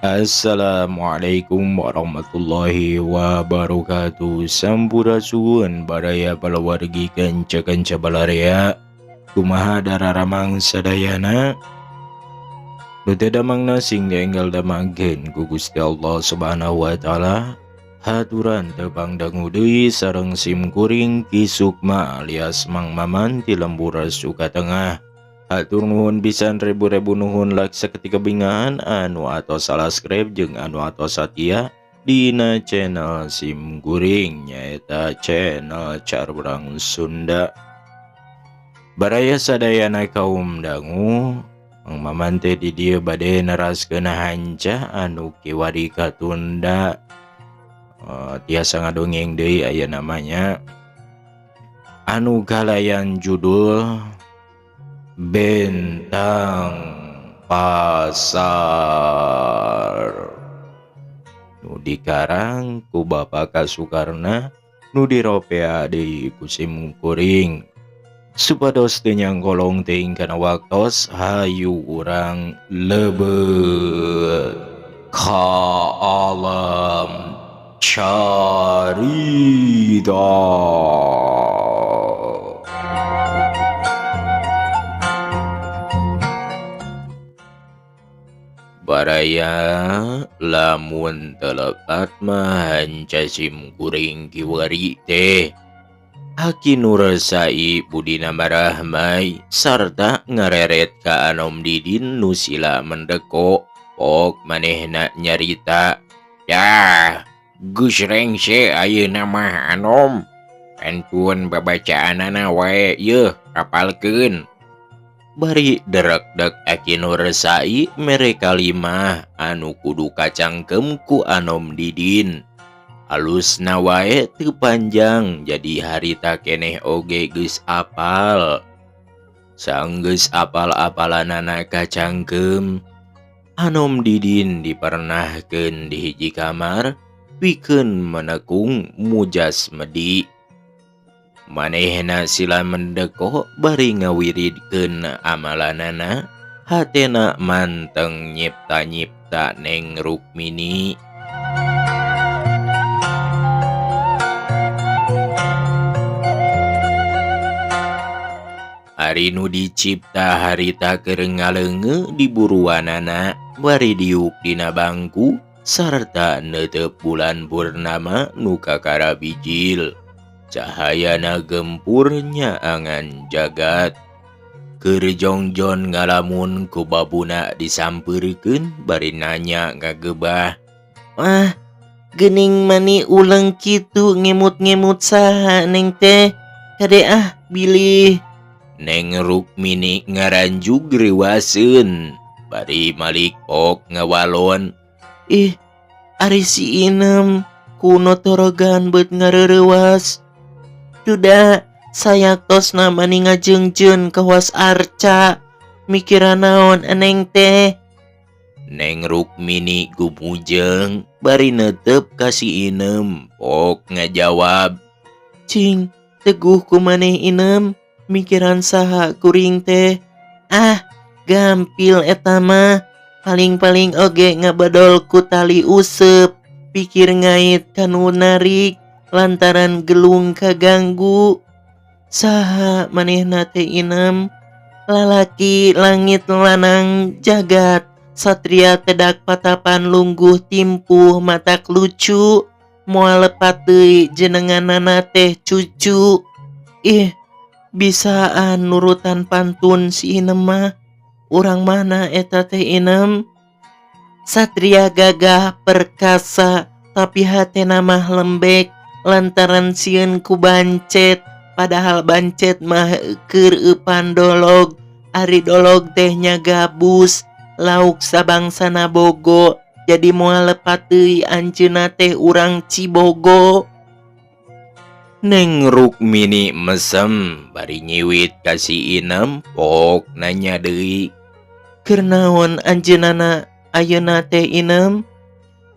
Assalamualaikum warahmatullahi wabarakatuh. Sampurasun baraya palawargi kanca-kanca balarea. Kumaha dararamang sadayana? Nu teu damangna sing dienggal damangkeun ku Gusti Allah Subhanahu wa taala. Haturan tepang dangu deui sareng sim kuring Ki Sukma alias Mang Maman ti Lembur Sukatengah. Hatur nuhun pisan, ribu-ribu nuhun, like saketika bingahan anu atos subscribe jeung anu atos satia dina channel sim kuring, nyaeta channel Carurang Sunda. Baraya sadayana kaum dangu, Mang Maman teh di dieu bade neraskeun hanca anu kiwari katunda, tiasa ngadongeng deui aya namanya anu kalayan judul Bentang Pasar nu dikarang ku Bapak Kasukarna, nu diropea deui ku sim kuring. Supados teu nyangkolong teuing kana waktos, hayu urang lebet ka alam carita. Baraya, lamun teu lepat mah hanca sim kuring kiwari teh Aki Nursai budina marahmai sarta ngareret ka Anom Didin nu sila mendeko. Pok manehna nyarita, "Dah geus rengse ayeuna mah, Anom. Pantun babacaanana wae yeuh, apalkeun." Bari derekdek Aki Nursai mere kalimah anu kudu kacangkem ku Anom Didin. Alusna wae teu panjang, jadi harita keneh oge geus apal. Sanggeus apal-apalanana kacangkem, Anom Didin dipernahkeun di hiji kamar pikeun menekung mujas medi. Manehna sila mendeko bari ngawiridkeun amalanana, hatena manteng nyipta-nyipta Neng Rukmini. Ari nu dicipta harita keur ngaleungeu di buruanana bari diuk dina bangku sarta neuteup bulan purnama nu kakara bijil. Cahayana gempur nyaangan jagat. Keur jongjon ngalamun ku babuna disampeurkeun bari nanya ngagebah. "Wah, geuning mani uleng kitu, ngemut-ngemut saha Neng teh? Kade ah bilih." Neng Rukmini ngaranjug reuwaseun bari malik pok ngawalon. "Ih, ari si Inem ku notorogan beut ngareurewas. Duda, sayaktosna mani ngajeungjeun kawas arca. Mikiran naon Eneng teh?" Neng Rukmini gumujeng bari netep ka si Inem, pok ngajawab. "Cing, teguh ku maneh, Inem, mikiran saha kuring teh?" "Ah, gampil eta mah. Paling-paling oge ngabadol ku tali useup. Pikir ngait kanu narik lantaran gelung kaganggu." "Saha manehna teh, Inem?" "Lalaki langit lanang jagat, satria tedak patapan lungguh timpuh matak lucu. Moal lepat deui jenenganana teh Cucu." "Ih, bisaan nurutan pantun si Inem mah. Urang mana eta teh, Inem?" "Satria gagah perkasa tapi hatena mah lembek lantaran sieun ku bancet. Padahal bancet mah keur eupan dolog. Ari dolog teh nya gabus, lauk sabangsana bogo. Jadi moal lepat deui anjeunna teh urang Cibogo." Neng Rukmini mesem bari nyiwit ka si Inem, pok nanya deui. "Keur naon anjeunana ayeuna teh, Inem?"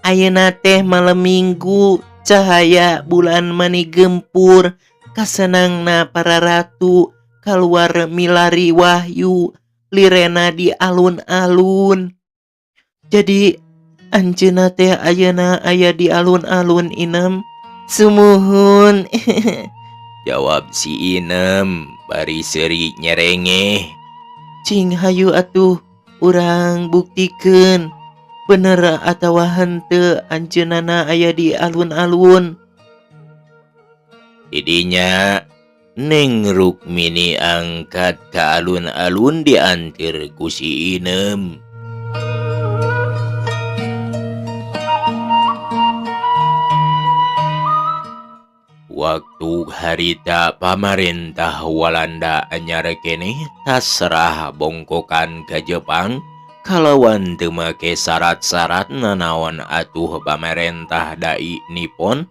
"Ayeuna teh malem Minggu, cahaya bulan mani gempur, kasenangna para ratu kaluar milari wahyu, lirena di alun-alun." "Jadi Anjeunna teh ayeuna aya di alun-alun Inem. Sumuhun. Jawab si Inem bari seuri nyerengeh. Cing hayu atuh urang buktikeun bener atawa henteu anjeunna aya di alun-alun. Tidinya Neng Rukmini angkat ka alun-alun diantir ku si Inem. Waktu harita pamarentah Walanda anyar keneh tasrah bongkokan ka Jepang kalawan teu make syarat-syarat nanaon atuh pamarentah Dai Nippon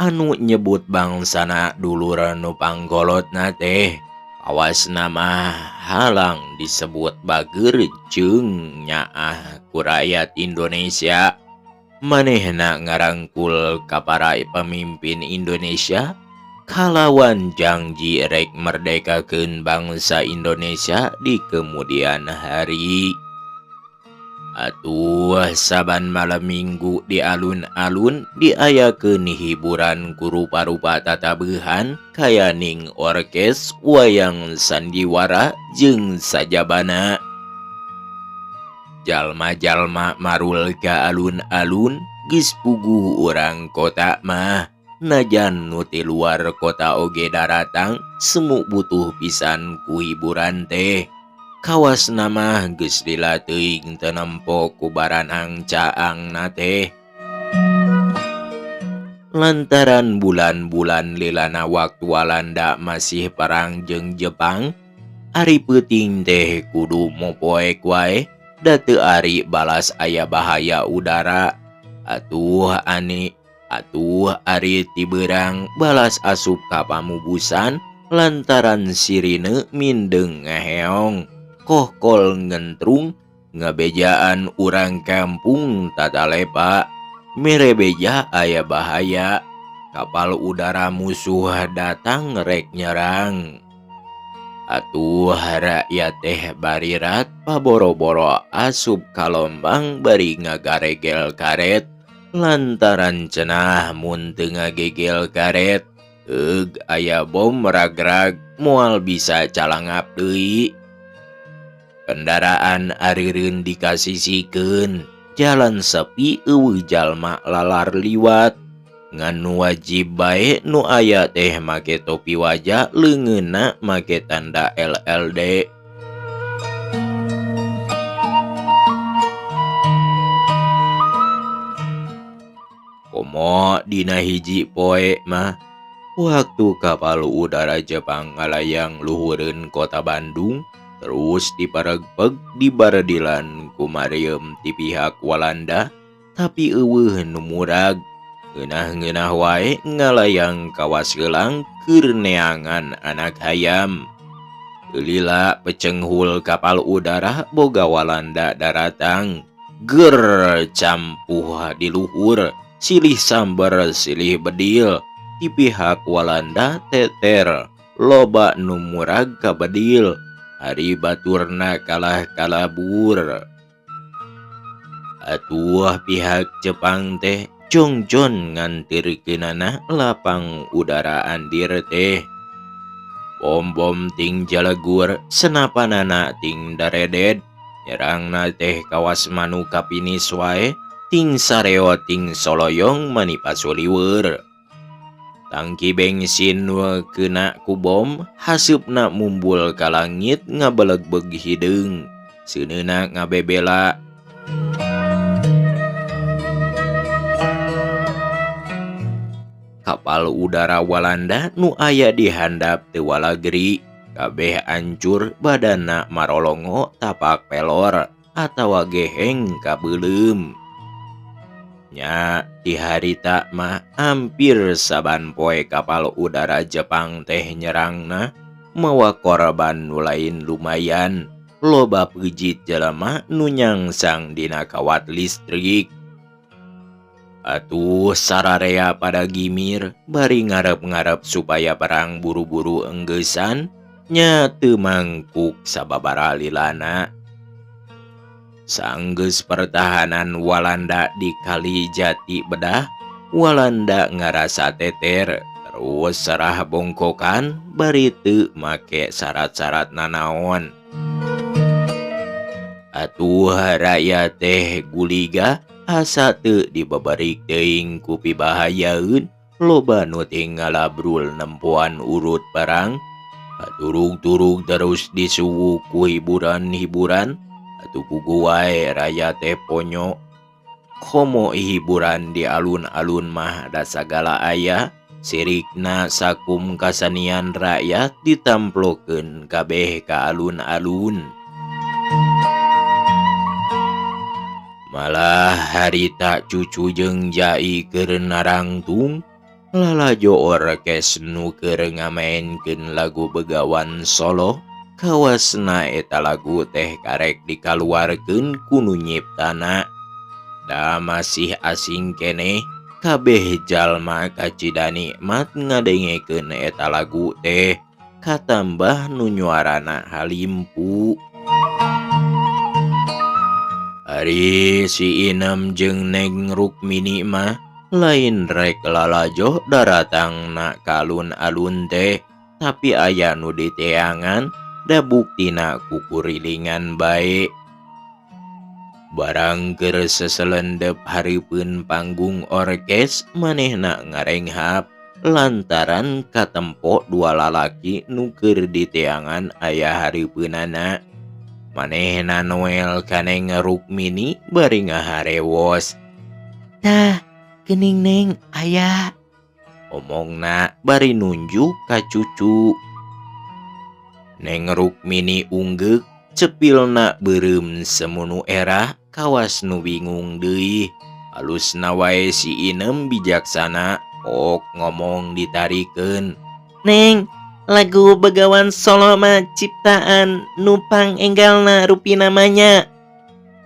anu nyebut bangsana dulur nu pangkolotna teh kawasna mah halang disebut bager jeung nyaah ku rakyat Indonesia. Manehna ngarangkul ka para pamimpin Indonesia kalawan janji rek merdekakeun bangsa Indonesia di kemudian hari. Atuh saban malam minggu di alun-alun diayakeun hiburan ku rupa-rupa tatabuhan kayaning orkes, wayang sandiwara jeung sajabana. Jalma-jalma marul ka alun-alun geus puguh urang kota mah najan nu ti luar kota oge daratang semu butuh pisan ku hiburan teh. Kawasna mah geus lila teuing teu nempo ku baranang caangna teh. Lantaran bulan-bulan lilana waktu Walanda masih perang jeung Jepang, ari peuting teh kudu mopoek wae da teu ari balas aya bahaya udara. Atuh ani atuh ari ti beurang balas asup ka pamubusan lantaran sirine mindeng ngaheong kohkol ngentrung ngabejaan urang kampung tatalepa mere beja aya bahaya kapal udara musuh datang rek nyerang. Atuh rakyat teh barirat paboro-boro asup kalombang bari ngagaregel karet lantaran cenah mun teu ngagegel karet eug aya bom ragrag moal bisa calangap deui. Kendaraan arireun dikasisikeun, jalan sepi eueuh jalma lalar liwat. Ngan nu wajib bae nu aya teh make topi wajah leungeunna make tanda LLD. Komo dina hiji poe mah waktu kapal udara Jepang ngalayang luhureun kota Bandung terus diparegpeg dibaredilan ku marieum ti pihak Walanda tapi eueuh nu murag. Ngeunah-ngeunah wae ngalayang kawas geulang keur neangan anak hayam. Lila pecenghul kapal udara boga Walanda daratang. Ger campuh di luhur, silih samber silih bedil. Ti pihak Walanda teter, loba nu murag ka bedil. Ari baturna kalah kalabur. Atuh pihak Jepang teh jongjon ngantirkeunana lapang udara andir teh. Bom-bom ting jalegur, senapanana ting dareded, nyerangna teh kawas manu kapinis wae, ting sareo ting soloyong mani pasuliweur. Tangki bensin nu keuna ku bom, haseupna mumbul ka langit ngabelegbeg hideung, seuneuna ngabebela. Kapal udara Walanda nu aya di handap teu walagri, kabeh ancur badanna marolongo tapak pelor atawa geheng kabeuleum. Nya ti harita mah hampir saban poe kapal udara Jepang teh nyerangna mawa korban nu lain lumayan, loba peujit jelema nu nyangsang dina kawat listrik. Atuh sararea pada gimir bari ngarep-ngarep supaya perang buru-buru enggeusan nya teu mangkuk sababaraha lilana. Sanggeus pertahanan Walanda di Kali Jati bedah, Walanda ngarasa teter terus serah bongkokan bari teu make syarat-syarat nanaon. Atuh rakyat teh guliga asa teu dibabarik teuing ku pibahayaeun, loba nu ngalabrul nempoan urut perang. Turug-turug terus disuwuk ku hiburan-hiburan, atuh puguh wae rakyat teh ponyo. Komo hiburan di alun-alun mah da sagala aya, sirikna sakum kasanian rakyat ditamplokeun kabeh ka alun-alun. Malah harita cucu jeung Jai keur narangtung, lalajo orkes nu keur ngamaenkeun lagu Begawan Solo, kawasna eta lagu teh karek dikaluarkeun ku nu nyiptana. Da masih asing keneh, kabeh jalma kacida nikmat ngadengekeun eta lagu teh, katambah nu nyuarana halimpu. Ari si Inem jeung Neng Rukmini mah lain rek lalajo daratangna ka alun-alun teh, tapi aya nu diteangan da buktina kukurilingan bae. Barang keur seselendep hareupeun panggung orkes, manehna ngarenghap lantaran katempo dua lalaki nu keur diteangan aya hareupeunana. Manehna noel ka Neng Rukmini bari ngaharewos. Tah, geuning Neng aya, omongna bari nunjuk ka cucu. Neng Rukmini unggeuk, cepilna beureum semunu era, kawas nu bingung deui. Alusna wae si Inem bijaksana, ok ngomong ditarikeun. Neng, lagu Begawan Solo mah ciptaan nu pangenggalna rupi namanya.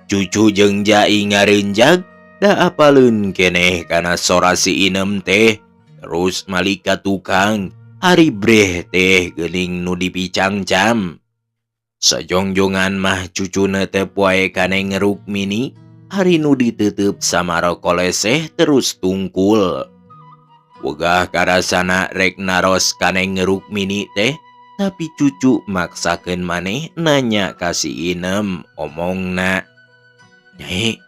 Cucu jeung Jai ngareunjag, da apaleun keneh kana sora si Inem teh. Terus malik ka tukang, ari breh teh geuning nu dipicangcam. Sajongjongan mah cucu netep wae ka Neng Rukmini, ari nu diteuteup samara koleseh terus tungkul. Wegah karasana rek naros ka Neng Rukmini teh, tapi cucu maksakeun maneh nanya ka si Inem, omongna, Nyai,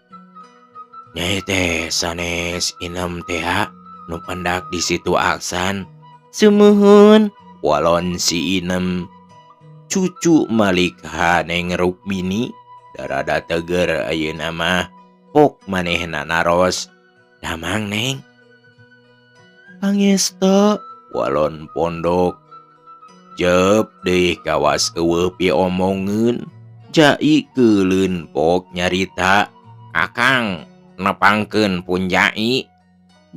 nyai teh sanes Inem teh ha, nu pendak di situ aksan. Sumuhun, walon si Inem. Cucu malik ha Neng Rukmini, darada teger ayeuna mah, pok manehna naros. Damang Neng. Pangesto, walon pondok. Jep deh kawas eueuh piomongeun. Jai keuleun pok nyarita. Akang nepangkeun pun Jai.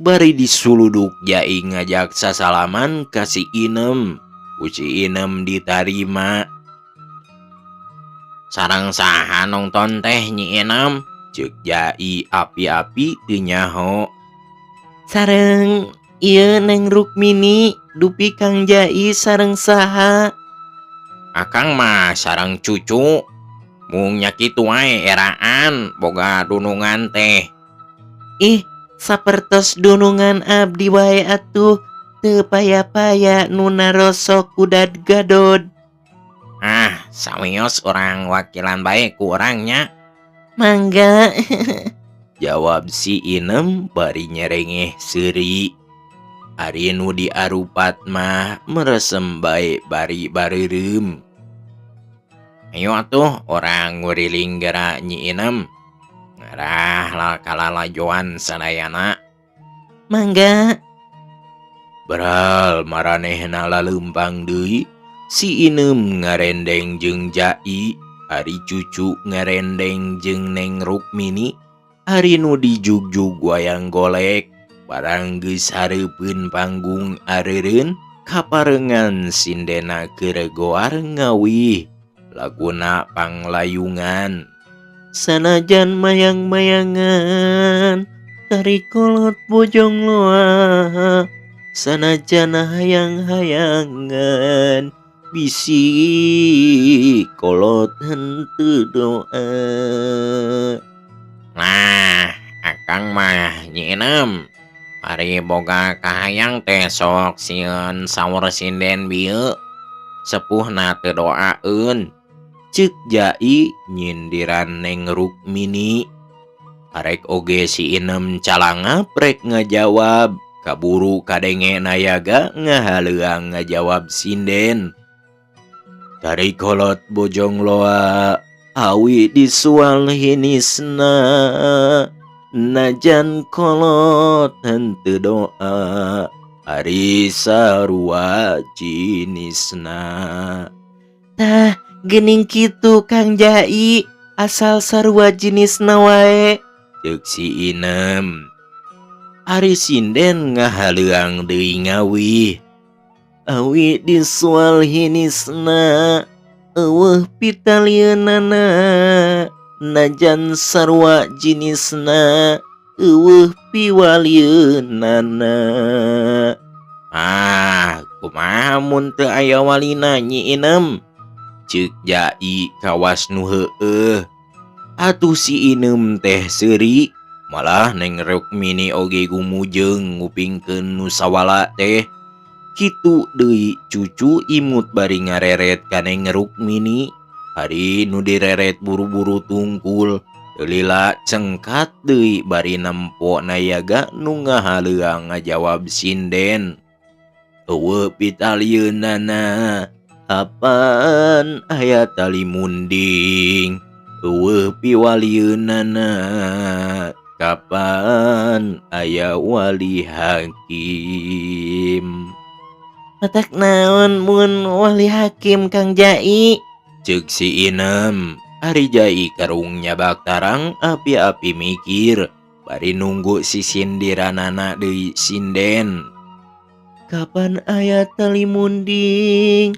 Bari disuluduk Jai ngajak sasalaman ka si Inem. Ku si Inem ditarima. Sareng saha nongton teh Nyi Inem? Ceuk Jai api-api teu nyaho. Sareng ieu Neng Rukmini, dupi Kang Jai sareng saha? Akang mah sareng cucu. Mung nya kitu wae eraan boga dunungan teh. Ih, sapertos dunungan abdi wae atuh, teu paya-paya nu narosok kudad gadod. Ah, sawios urang wakilan bae ku urang nya. Mangga. Jawab si Inem bari nyerengeh seuri. Ari nu diarupat mah meresem bae bari bareureum. Ayo atuh urang nguriling geura Nyi Inem. Ngarah la kalalajoan sadayana. Mangga. Beral maranehna laleumpang deui. Si Inem ngarendeng jeung Jai, ari cucu ngarendeng jeung Neng Rukmini, ari nu dijugjug wayang golek. Barang geus hareupeun panggung areureun, kaparengan sindena keur goar ngawih, laguna panglayungan. Sanajan mayang-mayangan, tari kolot bojong loa, sanajan hayang-hayangan, Bisi kolot henteu doa. Nah, akang mah Nyi Inem. Ari boga kahayang teh sok sieun saur sinden bieu. Sepuhna teu doaeun. Ceuk Jai nyindiran Neng Rukmini. Arek oge si Inem calangap rek ngajawab. Kaburu kadenge nayaga ngahaleuang ngajawab sinden. Tarik kolot bojong loa awi disual hinisna. Najan kolot henteu doa ari sarua jinisna. Tah geuning kitu Kang Jai, asal sarua jinisna wae. Ceuk si Inem. Ari sinden ngahaleuang deui ngawih. Awi disual hinisna eueuh pitalieunana. Najan sarua jinisna eueuh piwalieunana. Ah, kumaha mun teu aya walina Nyi Inem? Ceuk Jai kawas nu heueuh. Atuh si Inem teh seuri, malah Neng Rukmini oge gumujeung ngupingkeun nu sawala teh. Kitu deui cucu imut bari ngareret ka Neng Rukmini. Ari nu direret buru-buru tungkul, teu lila cengkat deui bari nempo nayaga nu ngahaleuang ngajawab sinden. Eueuh pitalieunana, apan aya tali munding. Eueuh piwalieunana, kapan aya wali hakim. Matak naon mun wali hakim Kang Jai? Ceuk si Inem. Ari Jai karung nyabak tarang api-api mikir bari nunggu si sindiranana deui sinden. Kapan aya tali munding,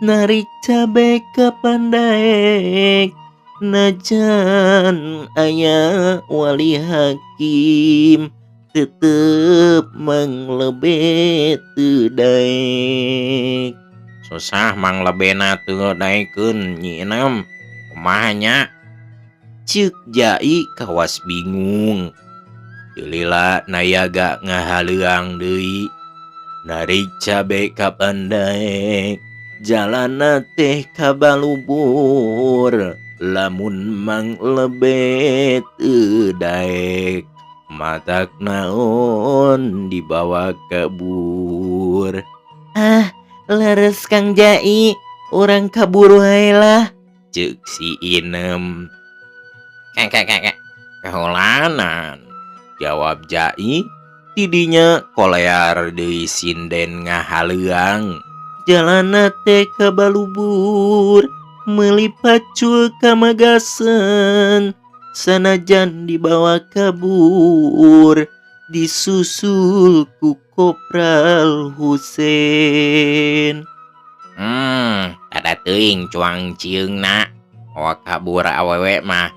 narik cabe kapan daek, najan aya wali hakim tetep manglebe teu daek. Susah manglebena teu daekeun Nyi Inem. Kumaha nya? Ceuk Jai kawas bingung. Teu lila nayaga ngahaleuang deui. Narik cabe kapan daek, jalana teh kabalubur, lamun manglebe teu daek, matak naon dibawa kabur. Ah, leres Kang Jai, urang kabur wae lah. Ceuk si Inem. Kek kehulanan, jawab Jai. Tidinya kolear deui sinden ngahaleuang. Jalana teh kabalubur, meuli pacul kamagasen, sanajan dibawa kabur, disusul ku Kopral Husein. Ada teuing cuang cieungna. Bawa kabur awewe mah.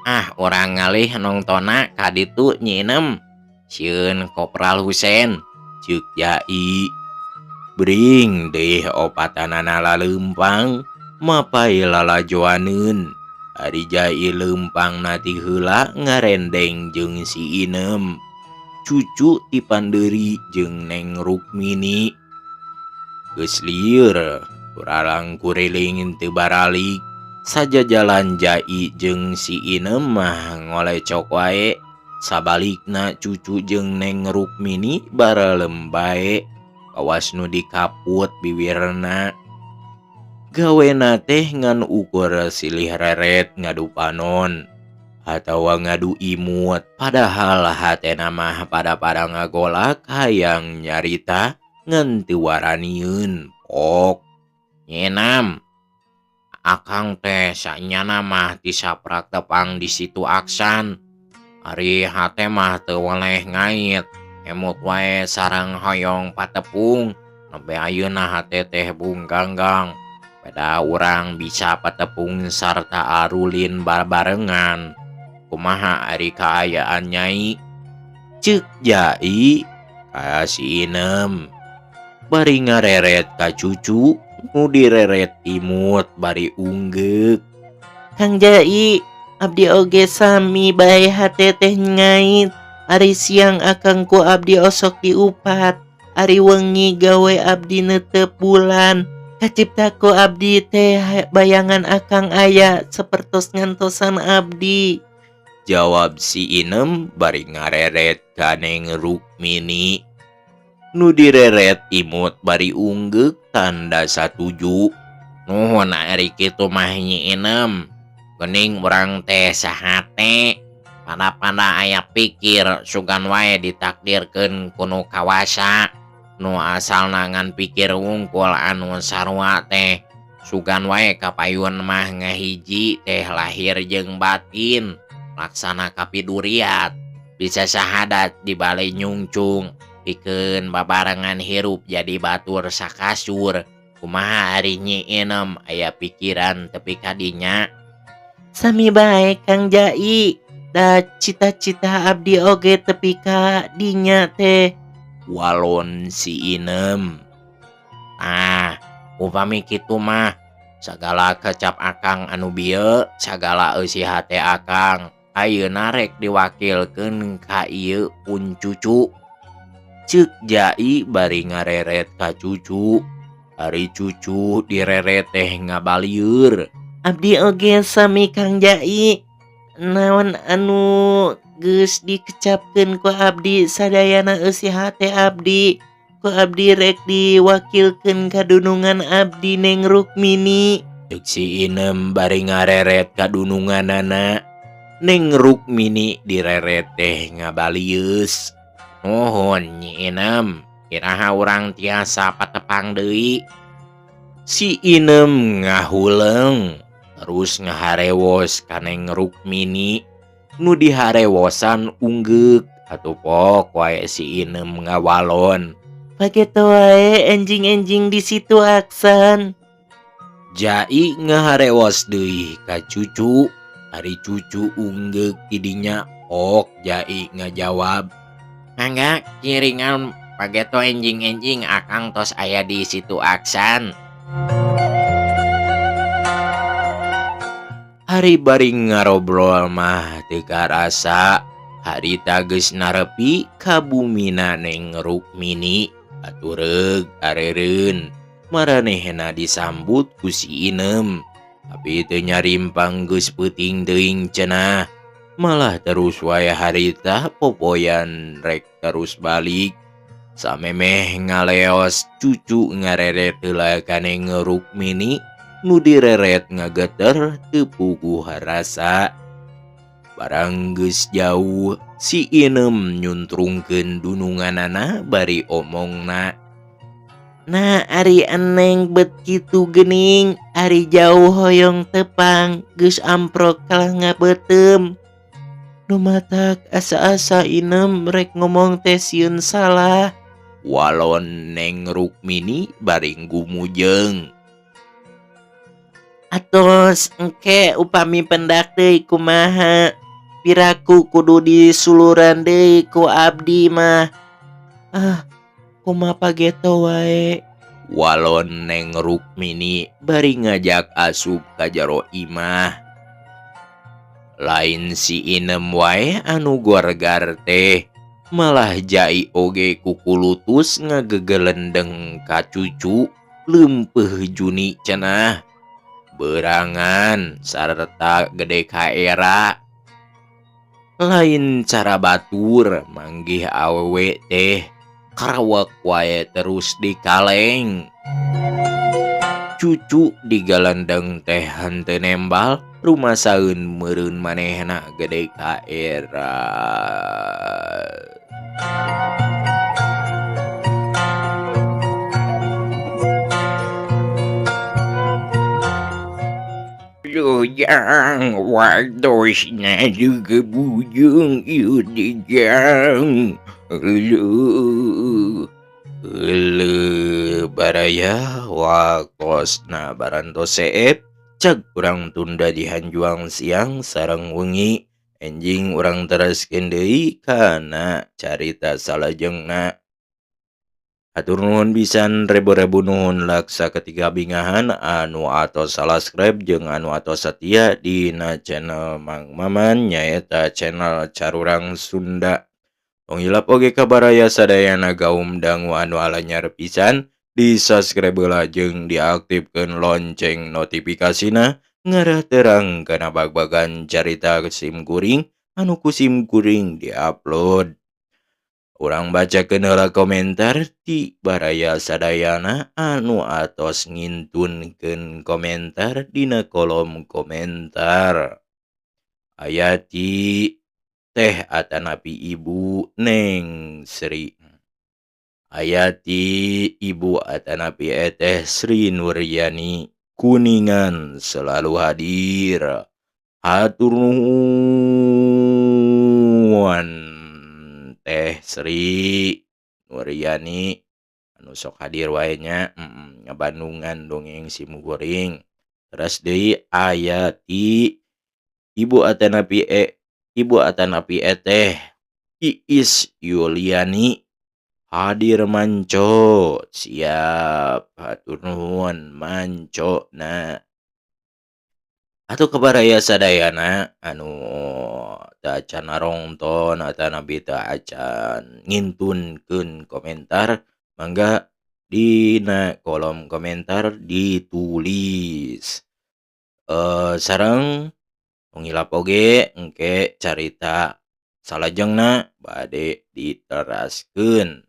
Ah, urang ngalih nongtona ka ditu Nyi Inem. Sieun Kopral Husein. Ceuk Jai. Bring deh opatanana laleumpang, mapai lalajoaneun. Ari Jai leumpang ti heula ngarendeng jeung si Inem. Cucu ti pandeuri jeung Neng Rukmini. Geus lieur, kuralang kuriling teu baralik. Sajajalan Jai jeung si Inem mah ngolecok wae. Sabalikna cucu jeung Neng Rukmini baralem bae. Kawas nu dikaput bibirna. Gawena teh ngan ukur silih reret ngadu panon atawa ngadu imut, padahal hatena mah pada-pada ngagolak hayang nyarita ngan teu waranieun pok. Nyenam akang teh sanyana mah tisaprak tepang di situ aksan. Ari hate mah teu weleh ngait, emut wae sareng hoyong patepung. Nembe ayeuna hate teh bung ganggang. Beda urang bisa patepung sarta arulin barbarengan. Kumaha ari kaayaan nyai? Ceuk Jai ka si Inem. Bari ngareret ka cucu Nu direret imut bari unggeuk. Kang Jai, abdi oge sami bae hate teh ngait. Ari siang akang ku abdi osok diupat. Ari wengi gawe abdi neuteup bulan. Kacipta ku abdi teh bayangan akang aya sapertos ngantosan abdi. Jawab si Inem bari ngareret ka Neng Rukmini. Nu direret imut bari unggeuk tanda satuju. Nuhun ari kitu mah Nyi Inem. Geuning urang teh sahate. Panda-panda aya pikir sugan wae ditakdirkeun ku nu kawasa. Nu asalna ngan pikir wungkul anu sarua teh. Sugan wae kapayun mah ngahiji teh lahir jeung batin. Laksana kapiduriat. Bisa sahadat di bale nyungcung. Pikeun babarengan hirup jadi batur sakasur. Kumaha ari Nyi Inem aya pikiran tepi ka dinya? Sami bae Kang Jai. Da cita-cita abdi oge tepi ka dinya teh. Walon si Inem. Ah, upami kitu mah sagala kecap akang anu bieu, sagala eusi hate akang ayeuna rek diwakilkeun ka ieu pun cucu. Ceuk Jai bari ngareret ka cucu. Ari cucu direret teh ngabalieur. Abdi oge sami Kang Jai. Naon anu geus dikecapkeun ku abdi sadayana eusi hate abdi. Ku abdi rek diwakilkeun ka dunungan abdi Neng Rukmini. Ceuk si Inem bari ngareret ka dununganana. Neng Rukmini direret teh ngabalieus. Nuhun Nyi Inem, iraha urang tiasa patepang deui. Si Inem ngahuleng terus ngaharewos ka Neng Rukmini. Nu diharewosan unggeuk atuh pok wae si Inem ngawalon. Pageto wae enjing-enjing di situ aksan. Jai ngaharewos deui ka cucu. Ari cucu unggeuk tidinya ok Jai ngajawab. Mangga kiringan pageto enjing-enjing akang tos aya di situ aksan. Hari bari ngarobrol mah teu karasa harita geus narepi ka bumina Neng Rukmini. Atuh reug areureun maranehna disambut ku si Inem. Tapi teu nyarimpang geus peuting teuing cenah. Malah terus wae harita popoyan rek terus balik. Samemeh ngaleos cucu ngareret heula ka Neng Rukmini. Nu direret ngageter teu puguh rasa. Barang geus jauh si Inem nyuntrungkeun dununganana bari omongna. Nah ari eneng bet kitu geuning, ari jauh hoyong tepang geus amprok kalah ngabeuteum. Nu matak asa-asa Inem rek ngomong teh sieun salah. Walon Neng Rukmini bari gumujeng. Atos engke upami pendak deui kumaha? Piraku kudu disuluran deui ku abdi mah. Ah, kumaha pageto wae. Walon Neng Rukmini bari ngajak asup ka jero imah. Lain si Inem wae anu gorgar teh, malah Jai oge kukulutus ngagegelendeng ka cucu leumpeuh Juni cenah. Berangan sarta gede kaera. Lain cara batur manggih awewe teh karawak wae terus dikaleng. Cucu digalandeng teh henteu nembal, rumasaeun meureun manehna gede kaera. Jang waktosna juga bujung ieu dijang. Euleuh. Euleuh baraya waktosna barantos seep. Cag urang tunda dihanjuang siang sareng wengi. Enjing urang teraskeun deui kana carita salajengna. Hatur nuhun pisan rebu-rebu nuhun laksa ketiga bingahan anu atos subscribe jeung anu atos satia dina channel Mang Maman nyaeta channel Carurang Sunda. Tong hilap oge ka baraya sadayana gaum dangu anu alanyar pisan di subscribe heula jeung diaktifkeun lonceng notifikasina ngarah terang kana bag-bagan carita sim kuring anu ku sim kuring diupload. Urang bacakeun heula komentar ti baraya sadayana anu atos ngintunkeun komentar dina kolom komentar. Aya ti Teh atanapi Ibu Neng Sri. Aya ti Ibu atanapi Eteh Sri Nuryani Kuningan selalu hadir. Hatur nuhun Teh Sri Nuryani anu sok hadir wae nya, ngabandungan dongeng sim kuring. Terus deui aya ti Ibu atanapi Ibu atanapi Eteh Iis Yuliani hadir manco siap hatur nuhun manco na. Atuh ka baraya sadayana anu teu acan narongton atanapi teu acan ngintunkeun komentar mangga dina kolom komentar ditulis. Sareng tong hilap oge engke carita salajengna bade diteraskeun.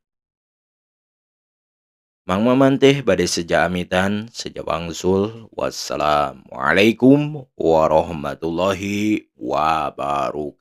Mang Maman teh bade seja amitan seja wangsul. Wassalamualaikum warahmatullahi wabarakatuh.